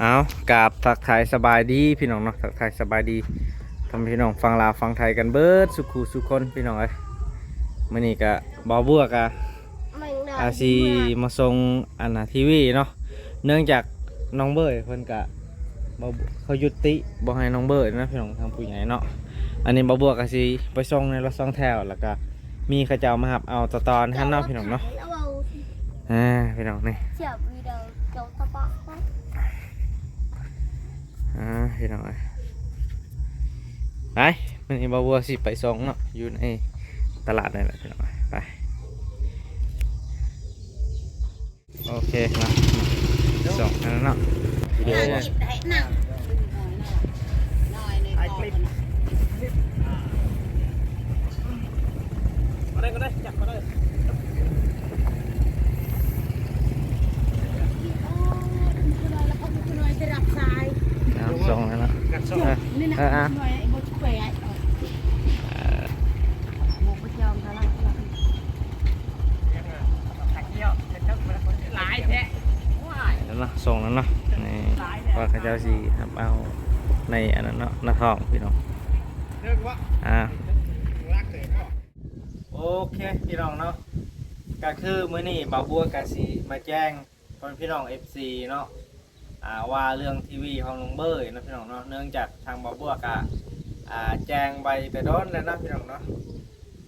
ເອົາ ກາບທັກທາຍສະບາຍດີພີ່ນ້ອງເນາະ ທັກທາຍສະບາຍດີພໍ່ແມ່ພີ່ນ້ອງຝັ່ງລາວຝັ່ງໄທກັນເບິດສູ່ຄູ່ສູ່ຄົນພີ່ນ້ອງເອີຍ. ມື້ນີ້ກະບ່າວບົວກະ ອາ ຊິມາສົ່ງອັນນະ ທີວີເນາະ ເນື່ອງຈາກນ້ອງເບີຍເພິ່ນກະ ເຂົາຢຸດຕິບໍ່ໃຫ້ນ້ອງເບີຍນະພີ່ນ້ອງ ທາງຜູ້ໃຫຍ່ເນາະ. ອັນນີ້ບ່າວບົວກະຊິໄປສົ່ງໃນລົດສອງແຖວ ແລ້ວກະມີເຂົາເຈົ້າມາຮັບເອົາຕໍ່ໆຫັ້ນເນາະພີ່ນ້ອງເນາະ. ອ່າ ພີ່ນ້ອງນີ້ ອ່າ ພີ່ນ້ອງເອີຍ ໄປ ມື້ນີ້ບ່າວບົວຊິໄປສົ່ງເນາະ ຢູ່ໃນຕະຫຼາດນີ້ແຫຼະພີ່ນ້ອງ ໄປ ໂອເຄເນາະ ສົ່ງຫັ້ນເນາະ ວິດີໂອ ຖ່າຍຄລິບ ມາໄດ້ກໍໄດ້ ຈັບກໍໄດ້ ເອົາ ສົ່ງແລ້ວເນາະ ເອີ ເອີ ອ່ະ ຫຼາຍແທ້ ໂອ້ຍ ແລ້ວເນາະ ສົ່ງແລ້ວເນາະ ນີ້ ວ່າເຂົາເຈົ້າຊິຮັບເອົາໃນອັນນັ້ນເນາະ ໜ້າທ້ອງພີ່ນ້ອງ ອ່າ ໂອເຄພີ່ນ້ອງເນາະ ກະຄືມື້ນີ້ບ່າວບົວກະຊິມາແຈ້ງ ພໍ່ແມ່ພີ່ນ້ອງເອັຟຊີເນາະ ອ່າ ວ່າເລື່ອງທີວີຂອງນ້ອງເບີຍເນາະພີ່ນ້ອງເນາະ ເນື່ອງຈາກທາງບ່າວບົວກະ ອ່າ ແຈ້ງໄວ້ແຕ່ດົນແລ້ວເນາະພີ່ນ້ອງເນາະ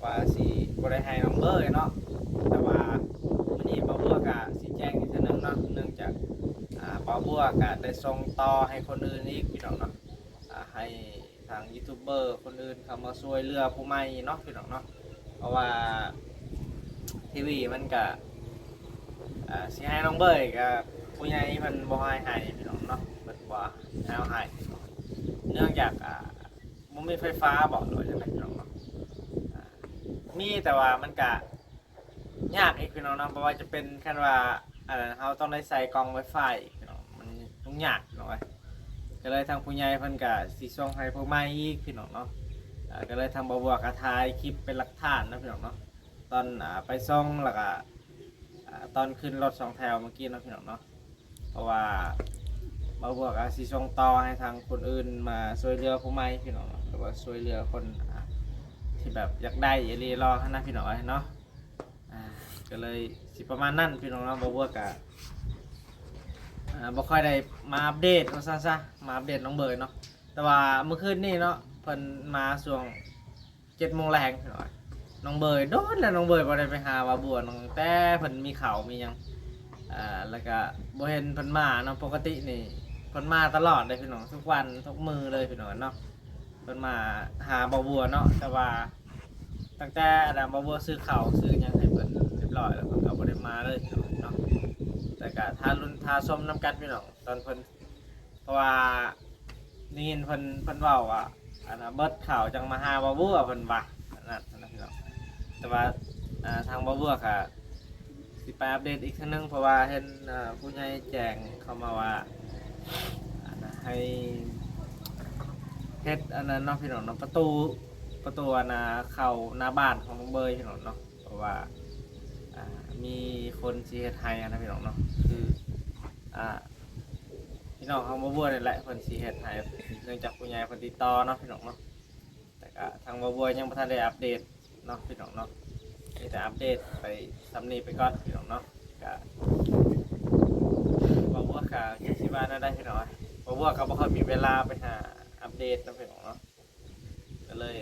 ວ່າຊິບໍ່ໄດ້ໃຫ້ນ້ອງເບີຍເນາະ ແຕ່ວ່າມື້ນີ້ບ່າວບົວກະຊິແຈ້ງອີກເທື່ອໜຶ່ງເນາະ ເນື່ອງຈາກ ອ່າ ບ່າວບົວກະໄດ້ສົ່ງຕໍ່ໃຫ້ຄົນອື່ນອີກພີ່ນ້ອງເນາະ ອ່າ ໃຫ້ທາງຢູທູບເບີຄົນອື່ນເຂົ້າມາຊ່ວຍເຫຼືອຜູ້ໃໝ່ເນາະພີ່ນ້ອງເນາະ ເພາະວ່າທີວີມັນກະ ອ່າ ຊິໃຫ້ນ້ອງເບີຍກະ ຜູ້ໃຫຍ່ເພິ່ນບໍ່ໃຫ້ໃຫ້ພີ່ນ້ອງເນາະ ເພິ່ນບໍ່ໃຫ້ເອົາໃຫ້ ເນື່ອງຈາກ ອ່າ ບໍ່ມີໄຟຟ້າບໍ ຫຼືວ່າຈັ່ງໃດພີ່ນ້ອງເນາະ ອ່າ ມີແຕ່ວ່າມັນກະ ຍາກອີກພີ່ນ້ອງເນາະ ບໍ່ວ່າຈະເປັນຄັນວ່າ ອັນນັ້ນ ເຮົາຕ້ອງໄດ້ໃສ່ກ່ອງໄວຟາຍອີກພີ່ນ້ອງ ມັນຫຍຸ້ງຍາກພີ່ນ້ອງເອີຍ ກໍເລີຍທາງຜູ້ໃຫຍ່ເພິ່ນກະຊິສົ່ງໃຫ້ຜູ້ໃໝ່ອີກພີ່ນ້ອງເນາະ ກໍເລີຍທາງບ່າວບົວກະຖ່າຍຄລິບເປັນຫຼັກຖານເນາະພີ່ນ້ອງເນາະ ຕອນ ອ່າ ໄປສົ່ງ ແລ້ວກະ ອ່າ ຕອນຂຶ້ນລົດສອງແຖວເມື່ອກີ້ເນາະພີ່ນ້ອງເນາະ ເພາະວ່າບ່າວບົວກະຊິສົ່ງຕໍ່ໃຫ້ທາງຄົນອື່ນມາຊ່ວຍເຫຼືອຜູ້ໃໝ່ພີ່ນ້ອງເນາະ ຫຼືວ່າຊ່ວຍເຫຼືອຄົນ ອ່າ ທີ່ແບບຢາກໄດ້ອີ່ຫຼີລໍຫັ້ນນະພີ່ນ້ອງເອີຍເນາະ. ອ່າ ກໍເລີຍຊິປະມານນັ້ນພີ່ນ້ອງເນາະ ບ່າວບົວກະ ອ່າ ບໍ່ຄ່ອຍໄດ້ມາອັບເດດວ່າຊັ້ນຊະ ມາອັບເດດນ້ອງເບີຍເນາະ ແຕ່ວ່າມື້ຄືນນີ້ເນາະ ເພິ່ນມາຊ່ວງເຈັດໂມງແລງພີ່ນ້ອງ ນ້ອງເບີຍ ໂດນແລ້ວນ້ອງເບີຍບໍ່ໄດ້ໄປຫາບ່າວບົວເນາະ ຕັ້ງແຕ່ເພິ່ນມີເຂົ້າມີຫຍັງ ອ່າ ແລ້ວກະບໍ່ເຫັນເພິ່ນມາເນາະ ປົກກະຕິນີ້ເພິ່ນມາຕະຫຼອດເລີຍພີ່ນ້ອງ ທຸກວັນທຸກມື້ເລີຍພີ່ນ້ອງເນາະ ເພິ່ນມາຫາບ່າວບົວເນາະ ແຕ່ວ່າຕັ້ງແຕ່ອັນນັ້ນ ບ່າວບົວຊື້ເຂົ້າຊື້ຫຍັງໃຫ້ເພິ່ນຮຽບຮ້ອຍແລ້ວ ເພິ່ນກໍບໍ່ໄດ້ມາເລີຍເນາະ ແຕ່ກໍຖ້າລຸ້ນຖ້າຊົມນຳກັນພີ່ນ້ອງ ຕອນເພິ່ນ ເພາະວ່າໄດ້ຍິນເພິ່ນ ເພິ່ນເວົ້າວ່າ ອັນນ່າ ເບິດເຂົ້າຈັ່ງມາຫາບ່າວບົວ ເພິ່ນວ່າ ອັນນັ້ນນະພີ່ນ້ອງ ແຕ່ວ່າ ອ່າ ທາງບ່າວບົວກໍ ຊິໄປອັບເດດອີກເທື່ອໜຶ່ງ ເພາະວ່າເຫັນ ເອີ ຜູ້ໃຫຍ່ແຈ້ງເຂົ້າມາວ່າ ອັນນ່າ ໃຫ້ເຮັດອັນນັ້ນເນາະພີ່ນ້ອງເນາະ ປະຕູ ປະຕູອັນນ່າ ເຂົ້າໜ້າບ້ານຂອງນ້ອງເບີຍພີ່ນ້ອງເນາະ ເພາະວ່າ ອ່າ ມີຄົນຊິເຮັດໃຫ້ຫັ້ນນະພີ່ນ້ອງເນາະ ຄື ອ່າ ພີ່ນ້ອງຂອງບ່າວບົວນີ້ແຫຼະ ເພິ່ນຊິເຮັດໃຫ້ ເນື່ອງຈາກຜູ້ໃຫຍ່ເພິ່ນຕິດຕໍ່ເນາະພີ່ນ້ອງເນາະ ແຕ່ກະທາງບ່າວບົວຍັງບໍ່ທັນໄດ້ອັບເດດເນາະພີ່ນ້ອງເນາະ ມີແຕ່ອັບເດດໄປສ່ຳນີ້ໄປກ່ອນພີ່ນ້ອງເນາະ ກະ ບ່າວບົວກະຈັກຊິວ່າແນວໃດພີ່ນ້ອງ ບ່າວບົວກະບໍ່ຄ່ອຍມີເວລາໄປຫາອັບເດດເນາະພີ່ນ້ອງເນາະ ກະເລີຍ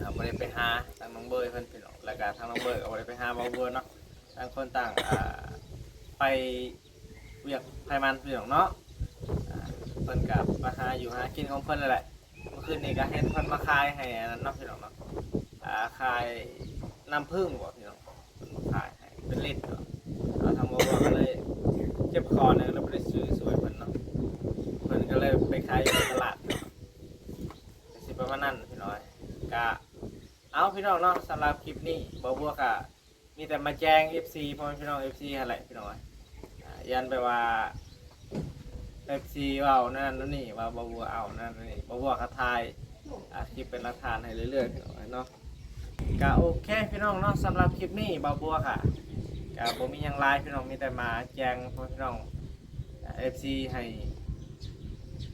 ອ່າ ບໍ່ໄດ້ໄປຫາທາງນ້ອງເບີຍເພິ່ນພີ່ນ້ອງ ແລ້ວກະທາງນ້ອງເບີຍກະບໍ່ໄດ້ໄປຫາບ່າວບົວເນາະ ຕ່າງຄົນຕ່າງ ອ່າ ໄປວຽກໃຜມັນພີ່ນ້ອງເນາະ ອ່າ ເພິ່ນກະໄປຫາຢູ່ຫາກິນຂອງເພິ່ນນັ້ນແຫຼະ ມື້ຄືນນີ້ກະເຫັນເພິ່ນມາຂາຍໃຫ້ອັນນັ້ນເນາະພີ່ນ້ອງເນາະ ອ່າ ຂາຍນ້ຳຜຶ້ງບໍພີ່ນ້ອງ ເພິ່ນມາຂາຍໃຫ້ເປັນລິດເນາະ ທາງບ່າວບົວກະເລີຍເຈັບຄໍແດ່ ກະເລີຍບໍ່ໄດ້ຊື້ຊ່ວຍເພິ່ນເນາະ ເພິ່ນກະເລີຍໄປຂາຍຢູ່ຕະຫຼາດເນາະ ກະຊິປະມານນັ້ນພີ່ນ້ອງ ກະ ເອົາ ພີ່ນ້ອງເນາະ ສຳລັບຄລິບນີ້ ບ່າວບົວກະມີແຕ່ມາແຈ້ງເອັຟຊີ ພໍ່ແມ່ພີ່ນ້ອງເອັຟຊີຫັ້ນແຫຼະພີ່ນ້ອງ ອ່າ ຢ້ານແບບວ່າເອັຟຊີເວົ້ານັ້ນນັ້ນນີ້ ວ່າບ່າວບົວເອົານັ້ນນີ້ ບ່າວບົວກະຖ່າຍ ອ່າ ຄລິບເປັນຫຼັກຖານໃຫ້ເລື້ອຍໆ ພີ່ນ້ອງເນາະ ກະໂອເຄພີ່ນ້ອງເນາະ ສຳລັບຄລິບນີ້ ບ່າວບົວກະ ກະບໍ່ມີຫຍັງຫຼາຍພີ່ນ້ອງ ມີແຕ່ມາແຈ້ງພໍ່ແມ່ພີ່ນ້ອງ ອ່າ ເອັຟຊີໃຫ້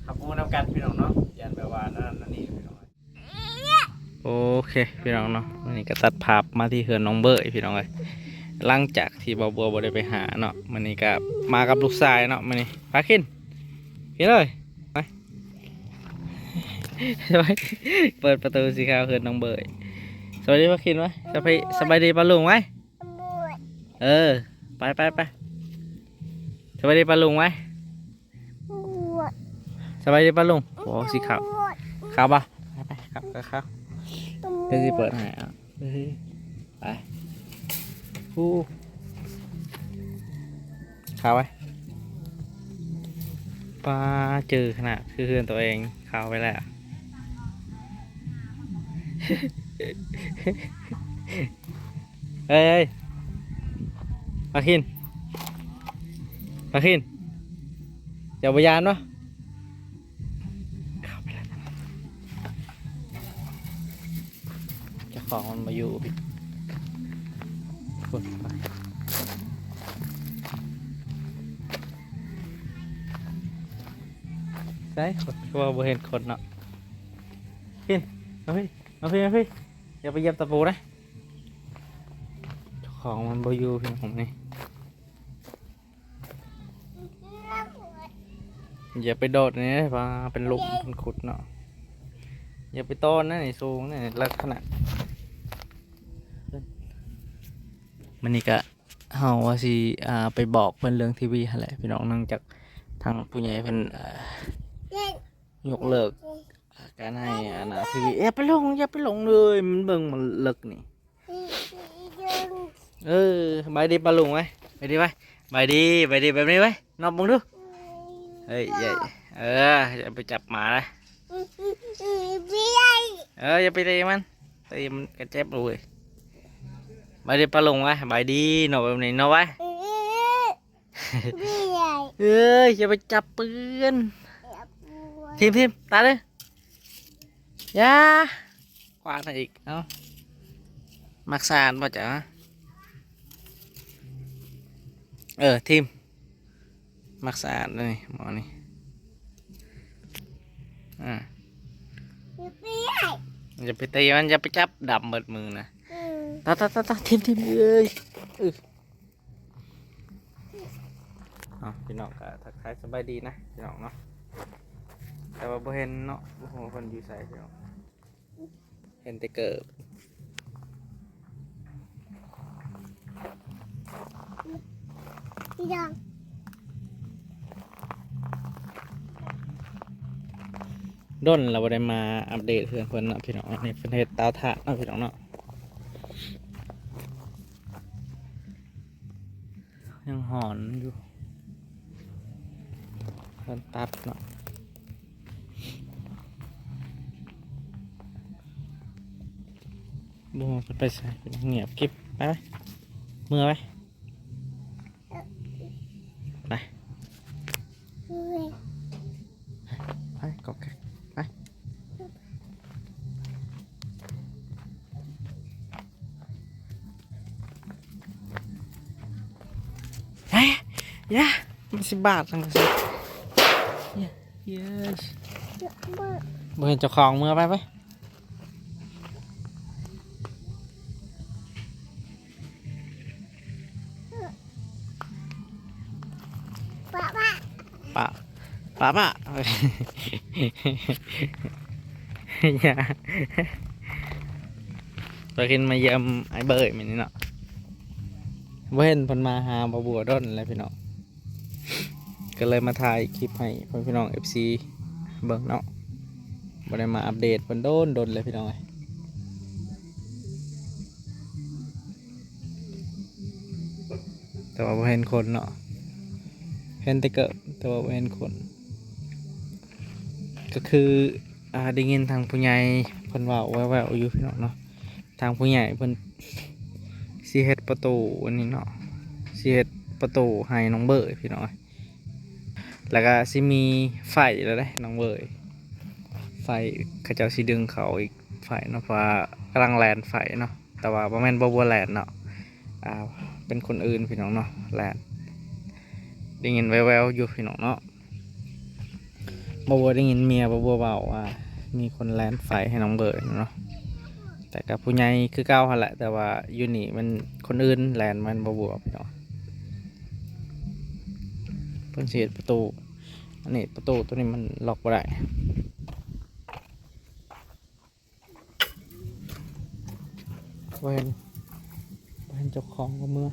ຮັບຮູ້ນຳກັນພີ່ນ້ອງເນາະ ຢ້ານແບບວ່ານັ້ນນັ້ນນີ້ພີ່ນ້ອງ. ໂອເຄພີ່ນ້ອງເນາະ ມື້ນີ້ກໍຕັດພາບມາທີ່ເຮືອນນ້ອງເບີຍພີ່ນ້ອງເອີຍ ຫຼັງຈາກທີ່ບ່າວບົວບໍ່ໄດ້ໄປຫາເນາະ. ມື້ນີ້ກໍມາກັບລູກຊາຍເນາະ ມື້ນີ້ພາຄິນ ກິນເລີຍ ໄປ ເປີດປະຕູສີຂາວເຮືອນນ້ອງເບີຍ. ສະບາຍດີພາຄິນໄວ້ ສະບາຍ ສະບາຍດີປ້າລຸງໄວ້. ເອີ ໄປ ໄປ ໄປ ສະບາຍດີປ້າລຸງໄວ້. ສະບາຍດີປ້າລຸງ. ໂອ້ ສີຂາວ ຂາວບໍ່? ໄປ ໄປ ຂາວ ຂາວ ຂາວ ດຽວຊິເປີດໃຫ້. ເອີ ໄປ ໂອ້ ຂາວໄວ້. ປ້າ ຈື່ຂະໜາດ ຄືເຮືອນໂຕເອງ ຂາວໄປແລ້ວ. ເອີຍ ເອີຍ ພາຄິນ ພາຄິນ ເຈົ້າບໍ່ຢ້ານບໍ່? ເຈົ້າຂອງມັນບໍ່ຢູ່ ພຸ້ນ ໃສ ຄືວ່າບໍ່ເຫັນຄົນເນາະ. ພິນ ມາພີ້ ມາພີ້ ມາພີ້ ຢ່າໄປຢຽບຕະປູນະ. ເຈົ້າຂອງມັນບໍ່ຢູ່ພີ່ນ້ອງນີ້ ຢ່າໄປໂດດນີ້ ວ່າເປັນຫຼຸມເພິ່ນຂຸດເນາະ. ຢ່າໄປຕອນນະ ນີ້ສູງນີ້ ລັກຂະນະ. ມື້ນີ້ກະເຮົາວ່າຊິ ອ່າ ໄປບອກເພິ່ນເລື່ອງທີວີຫັ້ນແຫຼະພີ່ນ້ອງ ເນື່ອງຈາກທາງຜູ້ໃຫຍ່ເພິ່ນ ອ່າ ຍົກເລີກ ອ່າ ການໃຫ້ອັນນ່າ ທີວີ. ເອີ ໄປລົງ ຢ່າໄປລົງເລີຍ ມັນເບິ່ງ ມັນເລິກນີ້. ເອີ ບາຍດີປ້າລຸງໄວ້ ບາຍດີໄວ້ ບາຍດີ ບາຍດີແບບນີ້ໄວ້ ນອບເບິ່ງດູ. ເອີຍ ເອີຍ ເອີ ຢ່າໄປຈັບໝານະ. ເອີ ຢ່າໄປຕີມັນ ຕີມັນກະເຈັບເລີຍ. ບາຍດີປ້າລຸງໄວ້ ບາຍດີ ນອບແບບນີ້ ນອບໄວ້. ເອີຍ ຢ່າໄປຈັບເປື້ອນ. ທີມ ທີມ ຕາຍເດີ. ຢ່າ ກວາດໃຫ້ອີກ. ເອົ້າ ມັກສະອາດບໍ່ເຈົ້າ? ເອີ ທີມ ມັກສະອາດເລີຍໝໍນີ້. ອ່າ ຢ່າໄປຕີມັນ ຢ່າໄປຈັບ ດຳເບິດມືນະ. ຕາ ຕາ ຕາ ຕາ ທີມ ທີມ ເອີຍ ອື. ເອົາ ພີ່ນ້ອງກະທັກທາຍສະບາຍດີນະພີ່ນ້ອງເນາະ ແຕ່ວ່າບໍ່ເຫັນເນາະ ບໍ່ຮູ້ວ່າເພິ່ນຢູ່ໃສພີ່ນ້ອງ ເຫັນແຕ່ເກີບ. ດົນລະບໍ່ໄດ້ມາອັບເດດເຮືອນເພິ່ນເນາະພີ່ນ້ອງ ອັນນີ້ເພິ່ນເຮັດເຕົາຖ່ານເນາະພີ່ນ້ອງເນາະ. ຍັງຮ້ອນຢູ່ ເພິ່ນຕັດເນາະ ບໍ່ຮູ້ເພິ່ນໄປໃສ ງຽບກິບ. ໄປ ໄປ ເມືອໄປ ໄປ ໄປ ກອກແກກ ໄປ. ເຮີ້ຍ ຢ່າ ມັນຊິບາດຈັ່ງຊີ້ ຢ່າ ເຮີ້ຍ ບໍ່ເຫັນເຈົ້າຂອງ ເມືອໄປ ໄປ. ປະ ປະ ປະ ປະ ປະ ຢ່າ ໄປຂຶ້ນມາຢ້ຽມອ້າຍເບີຍມື້ນີ້ເນາະ ບໍ່ເຫັນເພິ່ນມາຫາບ່າວບົວດົນແລ້ວພີ່ນ້ອງ ກໍເລີຍມາຖ່າຍຄລິບໃຫ້ພໍ່ແມ່ພີ່ນ້ອງເອັຟຊີເບິ່ງເນາະ ບໍ່ໄດ້ມາອັບເດດເພິ່ນດົນໆແລ້ວພີ່ນ້ອງເອີຍ. ແຕ່ວ່າບໍ່ເຫັນຄົນເນາະ ເຫັນແຕ່ເກີບ ແຕ່ວ່າບໍ່ເຫັນຄົນ ກໍຄື ອ່າ ໄດ້ຍິນທາງຜູ້ໃຫຍ່ເພິ່ນເວົ້າແວ່ວໆຢູ່ພີ່ນ້ອງເນາະ ທາງຜູ້ໃຫຍ່ເພິ່ນຊິເຮັດປະຕູອັນນີ້ເນາະ ຊິເຮັດປະຕູໃຫ້ນ້ອງເບີຍພີ່ນ້ອງເອີຍ ແລ້ວກໍຊິມີໄຟແລ້ວເດ້ນ້ອງເບີຍ ໄຟເຂົາເຈົ້າຊິດຶງເຂົ້າອີກໄຟເນາະ ເພາະວ່າກຳລັງແລ່ນໄຟເນາະ ແຕ່ວ່າບໍ່ແມ່ນບ່າວບົວແລ່ນເນາະ ອ່າ ເປັນຄົນອື່ນພີ່ນ້ອງເນາະ ແລ່ນ ໄດ້ຍິນແວ່ວໆຢູ່ພີ່ນ້ອງເນາະ. ບໍ່ບົວໄດ້ຍິນເມຍບໍ່ບົວເວົ້າວ່າ ມີຄົນແລ່ນໄຟໃຫ້ນ້ອງເບີເນາະ, ແຕ່ກໍຜູ້ໃຫຍ່ຄືເກົ່າຫັ້ນແຫຼະ, ແຕ່ວ່າຢູ່ນີ້ມັນຄົນອື່ນແລ່ນ ແມ່ນບໍ່ບົວພີ່ນ້ອງ. ເພິ່ນຊິເຮັດປະຕູ ອັນນີ້ປະຕູໂຕນີ້ມັນລັອກບໍ່ໄດ້. ບໍ່ເຫັນ ບໍ່ເຫັນເຈົ້າຂອງກໍເມືອ.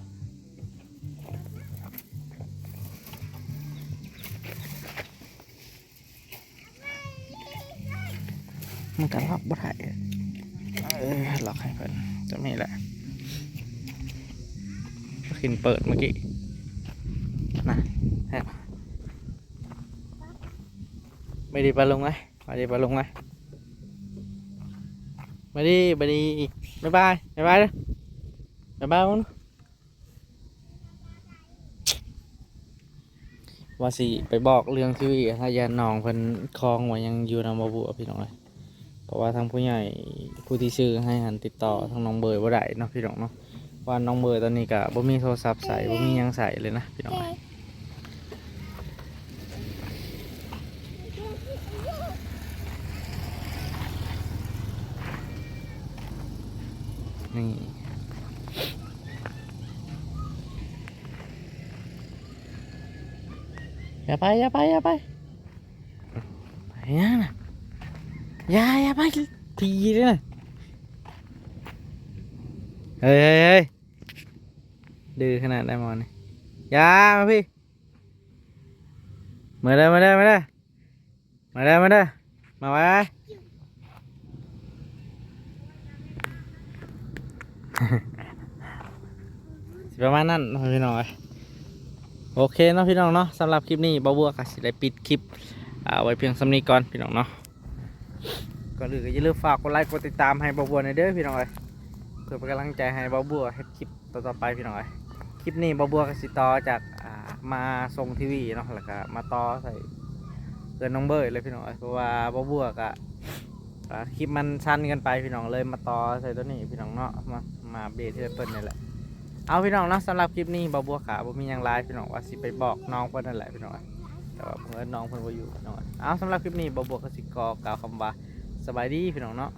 ມັນກໍລັອກບໍ່ໄດ້. ເອີ ລັອກໃຫ້ເພິ່ນ ຕົງນີ້ແຫຼະ. ຂຶ້ນເປີດມື້ກີ້ນະ ແຮະ. ໄປດີ ປາລຸງເອີຍ. ມາດີ ປາລຸງມາ. ມາດີ ມາດີ ບາຍບາຍ ບາຍບາຍເດີ້ ບາຍບາຍເບິ່ງດູ. ວ່າຊິໄປບອກເລື່ອງທີວີຫັ້ນລະ ຢ້ານນ້ອງເພິ່ນຄອງວ່າຍັງຢູ່ນຳບໍ່ບົວພີ່ນ້ອງເອີຍ. ເພາະວ່າທາງຜູ້ໃຫຍ່ຜູ້ທີ່ຊື້ໃຫ້ຫັ້ນຕິດຕໍ່ທາງນ້ອງເບີບໍ່ໄດ້ເນາະພີ່ນ້ອງເນາະ. ວ່ານ້ອງເບີຕອນນີ້ກະບໍ່ມີໂທລະສັບໃຊ້ ບໍ່ມີຫຍັງໃຊ້ເລີຍນະພີ່ນ້ອງເອີຍ. ນີ້ ຢ່າໄປ ຢ່າໄປ ຢ່າໄປ. ຫຍັງນະ? ຢ່າ ຢ່າໄປ ຜີເດ້ນະ. ເຮີ້ຍ ເຮີ້ຍ ເຮີ້ຍ ດື້ຂະໜາດໃດໝໍນີ້. ຢ່າ ມາພີ້ ມາເດີ ມາເດີ ມາເດີ ມາເດີ ມາເດີ ມາໄວໆ. ຊິປະມານນັ້ນເນາະພີ່ນ້ອງເອີຍ. ໂອເຄເນາະພີ່ນ້ອງເນາະ, ສຳລັບຄລິບນີ້ບ່າວບົວກໍຊິໄດ້ປິດຄລິບ ອ່າ ໄວ້ພຽງສ່ຳນີ້ກ່ອນພີ່ນ້ອງເນາະ. ກ່ອນອື່ນກໍຢ່າລືມຝາກກົດໄລກົດຕິດຕາມໃຫ້ບ່າວບົວແດ່ເດີພີ່ນ້ອງເອີຍ, ເພື່ອເປັນກຳລັງໃຈໃຫ້ບ່າວບົວເຮັດຄລິບຕໍ່ໆໄປພີ່ນ້ອງເອີຍ. ຄລິບນີ້ບ່າວບົວກໍຊິຕໍ່ຈາກ ອ່າ ມາສົ່ງທີວີເນາະ, ແລ້ວກໍມາຕໍ່ໃສ່ເຮືອນນ້ອງເບີເລີຍພີ່ນ້ອງເອີຍ. ເພາະວ່າບ່າວບົວກໍ ອ່າ ຄລິບມັນສັ້ນເກີນໄປພີ່ນ້ອງ, ເລີຍມາຕໍ່ໃສ່ໂຕນີ້ພີ່ນ້ອງເນາະ, ມາ ມາອັບເດດເຮືອນເພິ່ນນີ້ແຫຼະ. ເອົາພີ່ນ້ອງເນາະ, ສຳລັບຄລິບນີ້ບ່າວບົວກະບໍ່ມີຫຍັງຫຼາຍພີ່ນ້ອງ, ວ່າຊິໄປບອກນ້ອງເພິ່ນນັ້ນແຫຼະພີ່ນ້ອງ, ແຕ່ວ່າບັງເອີນນ້ອງເພິ່ນບໍ່ຢູ່ພີ່ນ້ອງ. ເອົາ ສຳລັບຄລິບນີ້ບ່າວບົວກໍຊິຂໍກ່າວຄຳວ່າສະບາຍດີພີ່ນ້ອງເນາະ.